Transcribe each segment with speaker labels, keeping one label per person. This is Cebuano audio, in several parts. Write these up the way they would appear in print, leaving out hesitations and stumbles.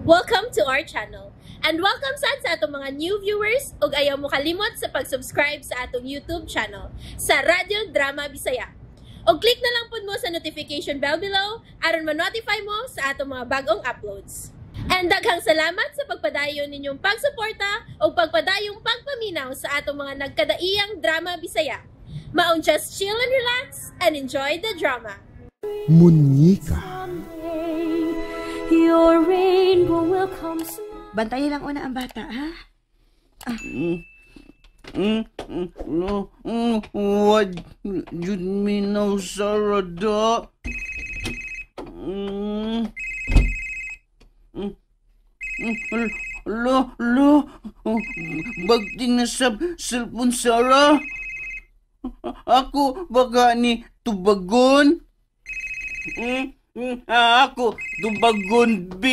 Speaker 1: Welcome to our channel. And welcome sad sa atong mga new viewers ug ayaw mo kalimot sa pag-subscribe sa atong YouTube channel sa Radyo Drama Bisaya. Og click na lang pud mo sa notification bell below aron ma-notify mo sa atong mga bagong uploads. And daghang salamat sa pagpadayon ninyong pagsuporta ug pagpadayong pagpaminaw sa atong mga nagkadaiyang drama Bisaya. Maong just chill and relax and enjoy the drama.
Speaker 2: Munyika.
Speaker 3: Your rainbow will come.
Speaker 4: Bantayan lang una ang bata, ha?
Speaker 5: No, what you mean no, Sarada? Lo, lo, bagting na sa cellphone, Sarah. Ako baka ni tubagon? Ako tubagon, B?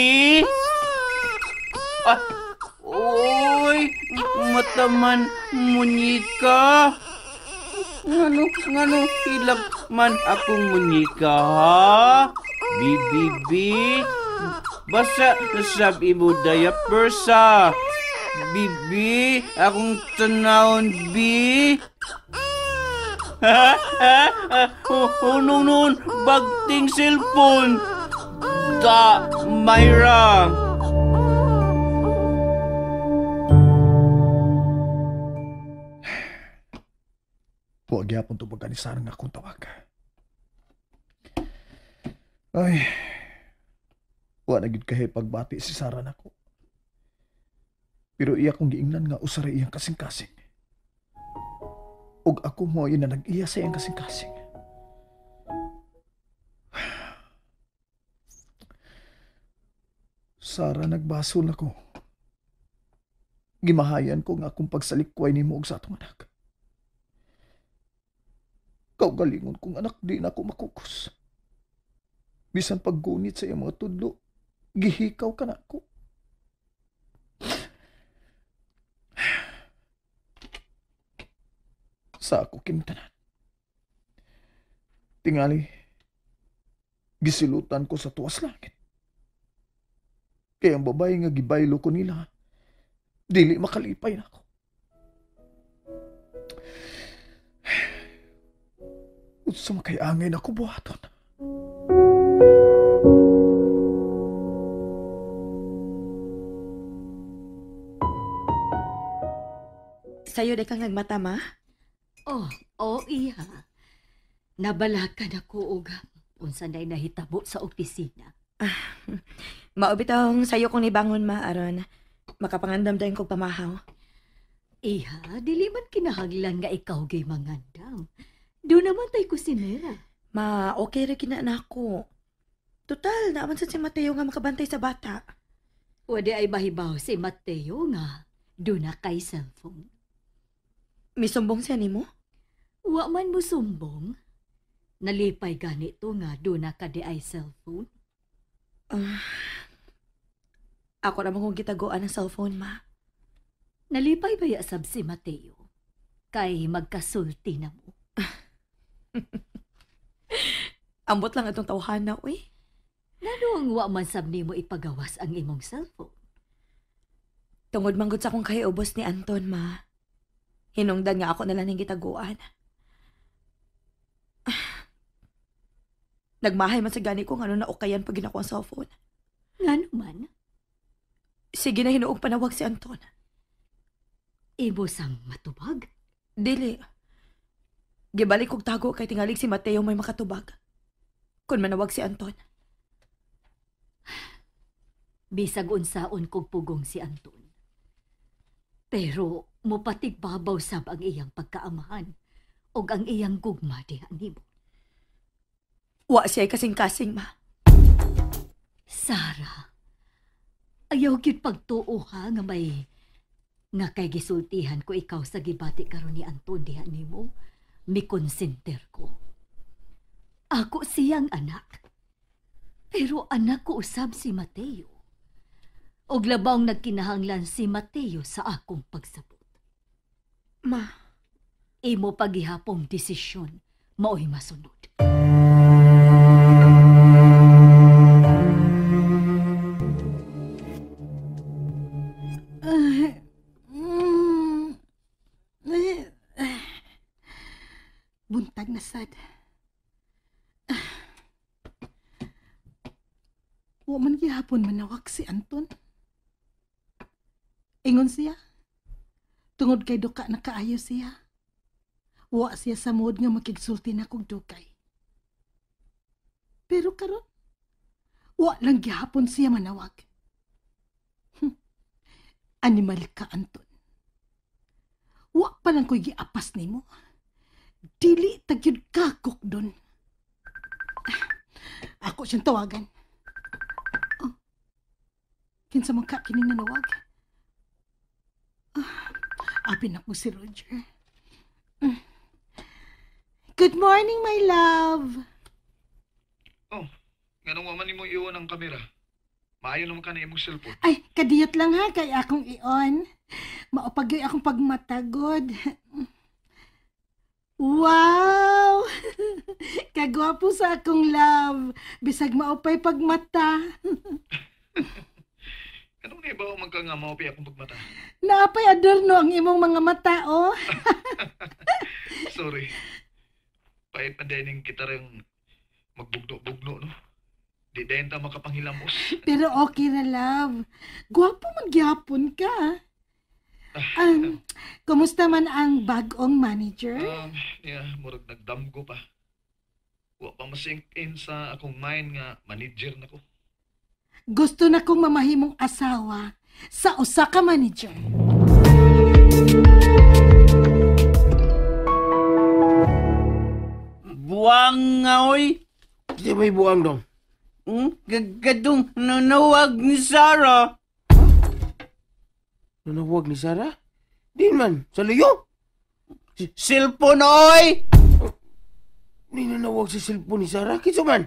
Speaker 5: Ah, oy, mataman munyika. Ngano, ngano, hilak man akong munyika, ha? B, B, B. Basa sab imo diaper sa. B, B, akong tanawon, B. Hunong noon, bagting cellphone. Da, Myra.
Speaker 6: Huwag yapon tubagan ni Sarah nga akong tawag. Ay, wa na gyud kahay pagbati si Sarah nako. Pero iya kong giingnan nga usaray iyang kasing-kasing. Og ako mo ay na nag-iya sa iyang kasing-kasing. Sarah, nagbasol ako. Gimahayan ko nga akong pagsalikway nimo og sa atong anak. Kaugalingon kong anak, di na ako makukos. Bisan paggunit sa iyang mga tudlo, gihikaw ka na ako. Sa ako kintanan. Tingali, gisilutan ko sa tuwas langit. Kaya ang babae nga gibaylo ko nila, dili makalipay na ako. Unsa man kay angay na ko buhaton?
Speaker 4: Sayo day kang nagmata, ma?
Speaker 3: Oh, oh, iha. Nabalakan ako og unsa nay nahitabo sa opisina.
Speaker 4: Ah, mao bitong sayo kong nibangon, ma, aron makapangandam dayon kog pamahaw.
Speaker 3: Iha, dili man kinahanglan nga ikaw gay mangandam. Do naman tay kusinera.
Speaker 4: Ma, okay ra kina nako. Total, naaman sad si Mateo nga makabantay sa bata.
Speaker 3: Wadi ay mahibaw si Mateo nga do na kay cellphone.
Speaker 4: Misumbong siya nimo?
Speaker 3: Wa man mo sumbong. Nalipay ganito nga do na ka di ay cellphone.
Speaker 4: Ako naman kong gitagoan ang cellphone, ma.
Speaker 3: Nalipay ba sab si Mateo? Kay magkasulti na mo.
Speaker 4: Ambot lang itong tawhana, uy.
Speaker 3: Nano ang wa man sab nimo ipagawas ang imong cellphone?
Speaker 4: Tungod manggod sa akong kahiubos ni Anton, ma. Hinungdan nga ako na lang ning gitaguan. Nagmahay man sa gani ko ngano na okayan pag ginako ang cellphone.
Speaker 3: Ngano man?
Speaker 4: Sige na hinuog panawag si Anton.
Speaker 3: Imo sang matubag?
Speaker 4: Dili. Gibalik kog tago kay tingalig si Mateo may makatubag. Kun manawag si Anton.
Speaker 3: Bisag unsaon kog pugong si Anton. Pero mopatigbabaw sab ang iyang pagkaamahan og ang iyang gugma diha nimo.
Speaker 4: Wa siya kasing-kasing, ma.
Speaker 3: Sarah, ayaw gyud pagtuo ha nga may nga kay gisultihan ko ikaw sa gibati karon ni Anton diha nimo. Mikonsenter ko. Ako siyang anak. Pero anak ko usab si Mateo. Og labawng nagkinahanglan si Mateo sa akong pagsabot.
Speaker 4: Ma,
Speaker 3: imo paghihapong desisyon mao'y masunod.
Speaker 7: sad. Wa man gihapon manawag si Anton. Ingon siya, tungod kay duka na kaayo siya. Wa siya sa mood nga makigsulti na kog dugay. Pero karon, wa lang gihapon siya manawag. Animal ka, Anton. Wa pa lang ko'y giapas nimo. Dili tagyod ka kukdon. Ako siyang tawagan. Oh. Kinsa man ka kining nanawag? Apin ako si Roger. Good morning, my love.
Speaker 6: Oh, nganong wa man nimo iwan ang kamera? Maayo naman ka na imong cellphone.
Speaker 7: Ay, kadiyot lang ha, kay akong i-on. Maupagyoy akong pagmatagod. Wow! Kagwapo sa akong love. Bisag maupay pagmata.
Speaker 6: Anong naibaw man ka nga maupay akong pagmata?
Speaker 7: Naapay adorno ang imong mga mata, oh.
Speaker 6: Sorry. Pait man din kita rin magbugno-bugno, no? Di dayon ta makapanghilamos.
Speaker 7: Pero okay na, love. Gwapo man gyapon ka. Kumusta man ang bag-ong manager?
Speaker 6: Yeah, murag nagdamgo pa. Wa pa masink in sa akong mind nga manager na ko.
Speaker 7: Gusto na kong mamahimong asawa sa usa ka manager.
Speaker 5: Buang nga, oy.
Speaker 8: Di may buang dong.
Speaker 5: Gadong nanawag ni Sarah.
Speaker 8: Huh? Nanawag ni Sarah? Di man, sa luyo.
Speaker 5: Cellphone, oy!
Speaker 8: Di nanawag sa cellphone ni Sarah? Kinsa man?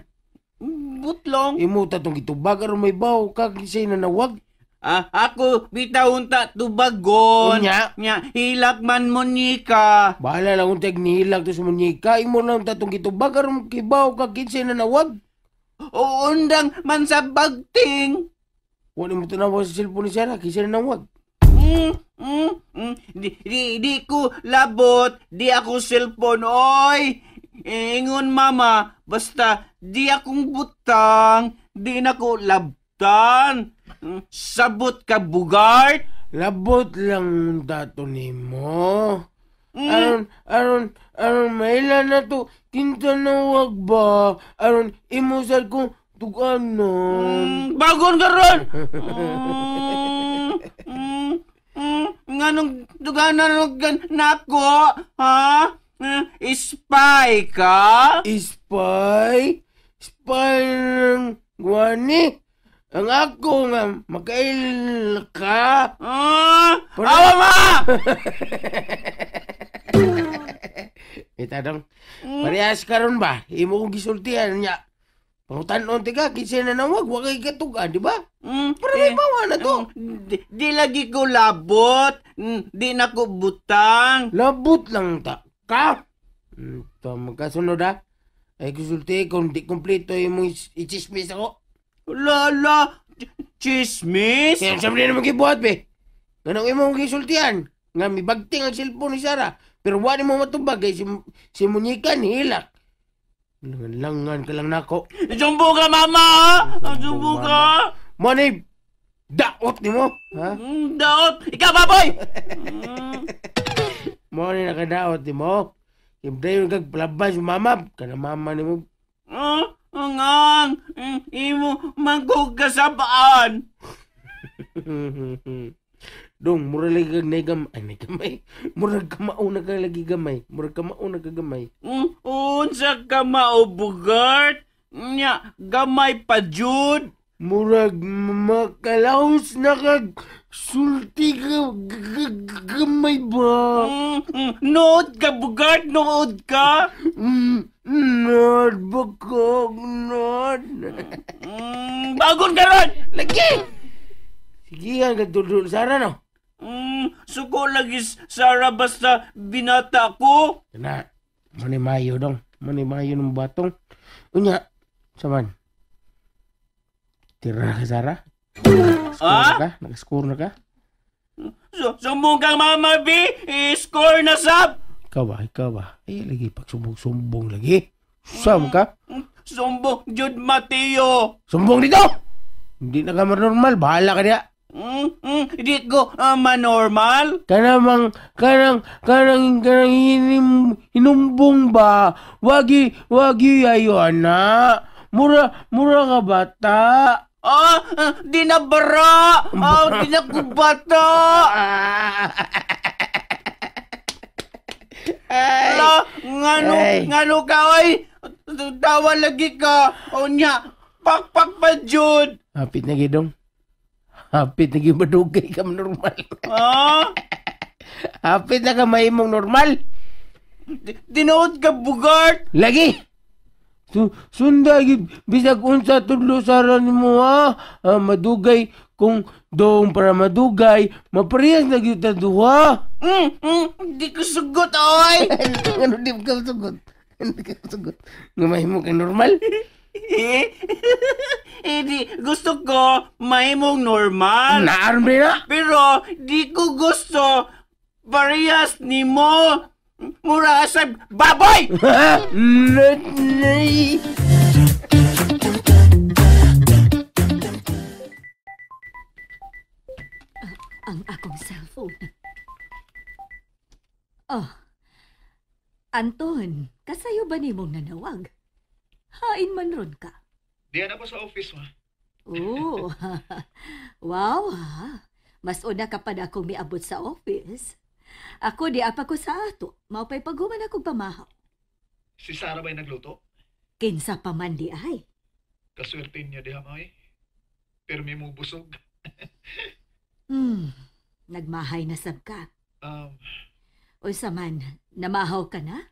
Speaker 5: Butlong.
Speaker 8: Imo tatong gitubag aron may baw kag siya'y nanawag.
Speaker 5: Ah, ako bitaw unta tubagon.
Speaker 8: Unya?
Speaker 5: Nya, hilak man munyika.
Speaker 8: Bahala lang untag nihilak to sa munyika. Imo lang tatong gitubag aron kibaw kag kinsay nanawag.
Speaker 5: Uundang man sa bagting.
Speaker 8: Wala mo tanawag sa cellphone ni Sarah, kinsay nanawag.
Speaker 5: Di ko labot, di ako cellphone, oy. Ingon mama, basta di akong butang, di na ko labtan. Sabot ka, Bugart.
Speaker 8: Labot lang dato nimo. Aron maila na to, kintanawag ba? Aron imusal kong tuganon.
Speaker 5: Bagon ka ron! Nganong tuganon nako, ha? Spy ka?
Speaker 8: Spy? Spy ng guwani? Ang ako nga, makail ka.
Speaker 5: Awa ma!
Speaker 8: Itadong, parehas ka ron ba? Imo kong gisultihan niya. Pangutanon tika, kinsa na nawag, wag kay katugan, di ba? Para may bawa na to.
Speaker 5: Di lagi ko labot, di na ko butang.
Speaker 8: Labot lang ta. Ka? Ito, magkasunod ha. Ay gisulti, kung di kumplito imong ichismis ako.
Speaker 5: Lala, chismis?
Speaker 8: Kaya sabi na naman kibuhat, be. Ganong imong gisultihan. Nga, may bagting ang cellphone ni Sarah. Pero wala mo matubag, eh, si Munyikan, hilak. Langan-langan ka lang nako.
Speaker 5: Sumbo ka, mama! Sumbo ka!
Speaker 8: Money, daot ni mo! Ha?
Speaker 5: Daot! Ikaw, baboy!
Speaker 8: Money, nakadaot ni mo. Siyempre yung kagpalabas yung mama. Kana mama ni mo.
Speaker 5: Ngang, imo mangkog ka sa paan.
Speaker 8: Dong, mura lagi kag naigam. Ay, naigamay. Murag kamao na ka lagi gamay. Murag kamao na ka gamay.
Speaker 5: Unsa ka mao, Bugart? Nya, gamay pa jud.
Speaker 8: Murag makalaos na kag sulti ka gamay ba?
Speaker 5: Nood ka, Bugart, nood ka.
Speaker 8: Nood ba ko, nood?
Speaker 5: Bagon ka ron!
Speaker 8: Lagi! Sige, ang nagdudul Sarah, no?
Speaker 5: Suko lagi Sarah basta binata ko.
Speaker 8: Na, manimayo dong. Manimayo ng batong. Unya, saman. Tira na ka, Sarah? Score na ka? Nakascore na ka?
Speaker 5: Sumbong kang mama, B! I-score na, sab!
Speaker 8: Ikaw ba? Ay, lagi pagsumbong-sumbong lagi. Sam ka?
Speaker 5: Sumbong, Jude Mateo.
Speaker 8: Sumbong dito! Hindi na ka manormal. Bahala ka niya.
Speaker 5: Di ko manormal.
Speaker 8: Kanang hinumbong ba? Wagi ayo ana. Mura ka bata.
Speaker 5: Di na bara. Di na ko bata. Ala, ngano ka oy? Tawa lagi ka. O nya, pakpak pa jud.
Speaker 8: Hapit na gidong. Hapit na gid madugay ka normal. Hapit na ka mahimong normal.
Speaker 5: Tinuod ka bugart.
Speaker 8: Lagi. Sunda gid bisag unsa tudlo sara nimo ha. Madugay kung doong para madugay, maparehas na gyud ta duha.
Speaker 5: Di ko sugot oy.
Speaker 8: Ano di ka sugot? Hindi ka sugot. Nga mahimo ka normal?
Speaker 5: Hindi, gusto ko mahimong normal.
Speaker 8: Naarme na.
Speaker 5: Pero di ko gusto parehas nimo. Mura sa baboy!
Speaker 3: Ang akong cellphone. Oh, Anton, kasayo ba nimong nanawag? Hain man ron ka.
Speaker 6: Diyan ako sa office, ma.
Speaker 3: Oh, wow ha. Mas una ka pa na akong miabot sa office. Ako di apa ko sa ato. Maupay paghuman akong pamahaw.
Speaker 6: Si Sarah ba'y nagluto?
Speaker 3: Kinsa pa man di ay.
Speaker 6: Kaswerte niya diha, ma. Pero may mong busog.
Speaker 3: Nagmahay na sab ka. Unsa man, namahaw ka na?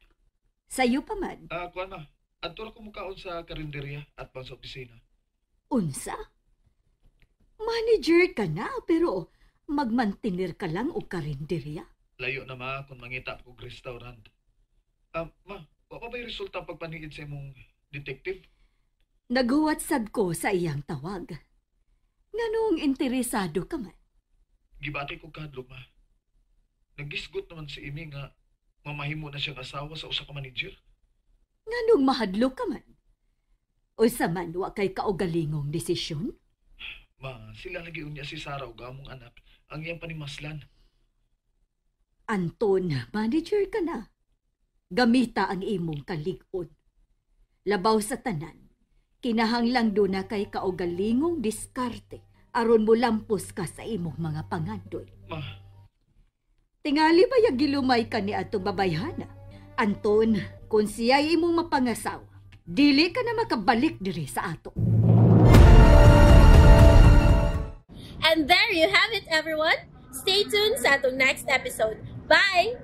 Speaker 3: Sayo pa man.
Speaker 6: Kuan ma. Adto ra ko mukaon sa karinderya at pang sa opisina.
Speaker 3: Unsa? Manager ka na pero magmantinir ka lang og karinderya.
Speaker 6: Layo na ma kung mangita og restaurant. Ma, wa pa ba'y resulta pagpaniid sa imong detective?
Speaker 3: Naghuwat sad ko sa iyang tawag. Nganong interesado ka man?
Speaker 6: Gibati ko kahadlok ma. Nagisgot naman si Amy nga mamahimo na siyang asawa sa usa ka manager.
Speaker 3: Nganong mahadlok ka man? Unsa man wa kay kaugalingong desisyon?
Speaker 6: Ma, sila lagi unya si Sarah ug among anak ang iyang panimaslan.
Speaker 3: Anton, manager ka na. Gamita ang imong kalig-on. Labaw sa tanan, kinahanglang duna kay kaugalingong diskarte aron mo lampos ka sa imong mga pangandoy.
Speaker 6: Ma,
Speaker 3: tingali ba yag gilumay ka ni atong babayhana? Anton, kung siya'y imong mapangasawa, dili ka na makabalik diri sa ato.
Speaker 1: And there you have it, everyone. Stay tuned sa atong next episode. Bye!